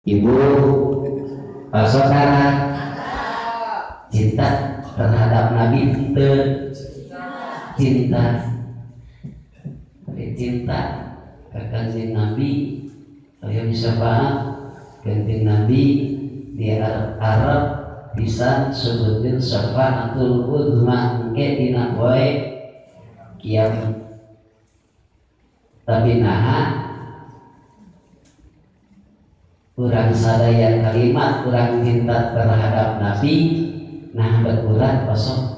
Ibu saudara cinta terhadap Nabi itu cinta cinta ke Kanjeng Nabi hoyong syafaat Kanjeng Nabi di Arab bisa sebutin syafaatul uzma engke dina poe kiamat. Tapi naha urang sadaya kalimat urang cinta terhadap Nabi nah berkurang kosong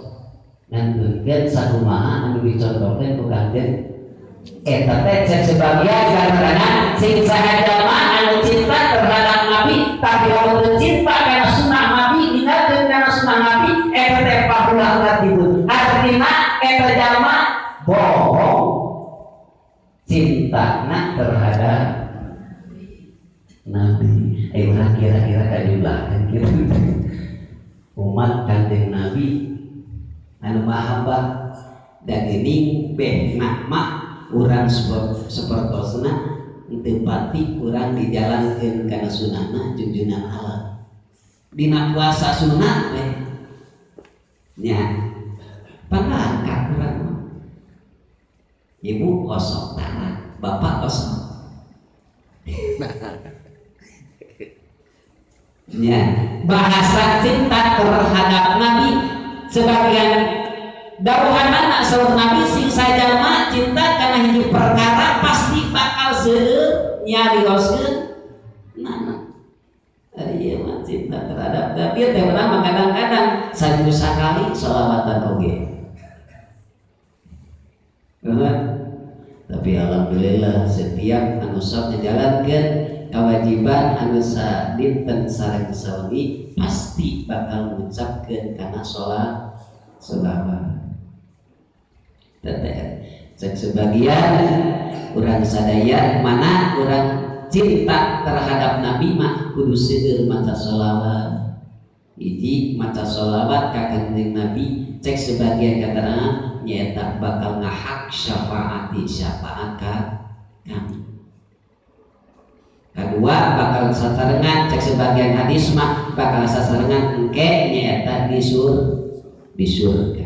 ngantunkeun sakumaha anu dicontohkeun ku Kanjeng eta teh cek sebagian katerangan sing saha jalma anu cinta terhadap Nabi tapi lamun cinta kana sunnah Nabi ninggalkeun kana sunnah Nabi eta teh pahulah katibun artina eta jalma bohong cintana terhadap Nabi. Urang kira-kira kajumlahkeun kitu umat Kanjeng Nabi anu mahabbah da geuning behna mah urang sapertosna teu pati urang dijalankeun kana sunahna junjunan Allah dina puasa sunat we nya pangangkat urang mah ibu kosong tanah bapak kosong ya bahasa cinta terhadap Nabi sebagian dawuhan anak saur Nabi sing sajalma cinta kana hiji perkara pasti bakal seueur nyarioskeun nana. Ari ieu mah cinta terhadap Nabi teh urang mah kadang-kadang saminggu sakali sholawatan oge. Tapi alhamdulillah setiap anu sok ngajalankeun kewajiban anu sadinten sareng sawengi pasti bakal ngucapkeun kana sholat sholawat. Teteh cek sebagian urang sadaya mana urang cinta terhadap Nabi mah kudu seueur maca sholawat. Hiji maca sholawat ka Kanjeng Nabi cek sebagian katerangan nyaeta bakal ngahak syafaati syafaat ka kami. Kedua bakal sasarengan cek sebagian hadis mah bakal sasarengan engke nyaeta di surga.